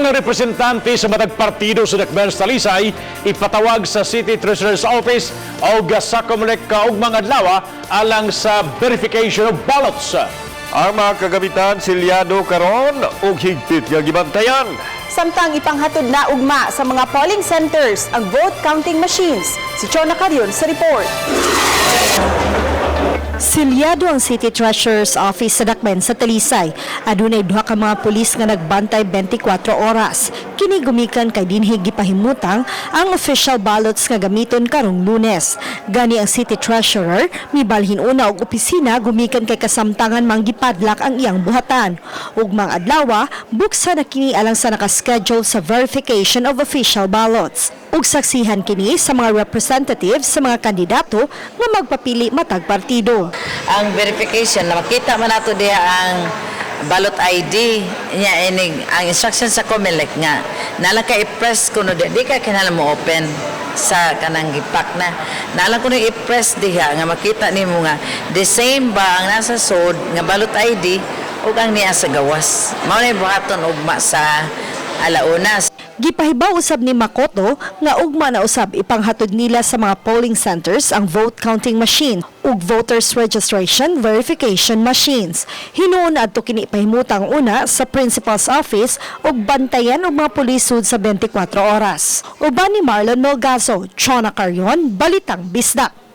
Mga representante sa matag partido sa Dakbayan sa Talisay ipatawag sa City Treasurer's Office o sa Comelec kaugmang adlaw alang sa verification of ballots. Ang mga kagamitan silyado karon ug higpit nga gibantayan. Samtang ipanghatod na ugma sa mga polling centers ang vote counting machines. Si Chona Carion sa report. Silyado ang City Treasurer's Office sa Dakbayan sa Talisay. Adunay duha ka mga pulis nga nagbantay 24 oras. Kini gumikan kay dinhi gipahimutang ang official ballots nga gamiton karong Lunes. Gani ang City Treasurer mibalhin una og opisina gumikan kay kasamtangan manggipadlak ang iyang buhatan. Ugmang adlawa, buksan na kini alang sa nakaschedule sa verification of official ballots. Ug saksihan kini sa mga representatives sa mga kandidato nga magpapili matag partido. Ang verification na makita man nato diha ang ballot ID niya, inig ang instruction sa COMELEC nga nala ka i-press kuno di, di ka kinahanglan mo open sa kanang gipak na nala kuno i-press diha nga makita nimo nga the same ba ang nasa sod nga ballot ID ug ang niya sa gawas. Mao na buhaton ugma sa alauna. Gipahibaw usab ni Makoto nga ugma na usab ipanghatod nila sa mga polling centers ang vote counting machine ug voters registration verification machines. Hinuon adto kini pahimutang una sa principal's office ug bantayan og mga pulis sud sa 24 oras. Uban ni Marlon Melgazo, Chona Carion, Balitang Bisdak.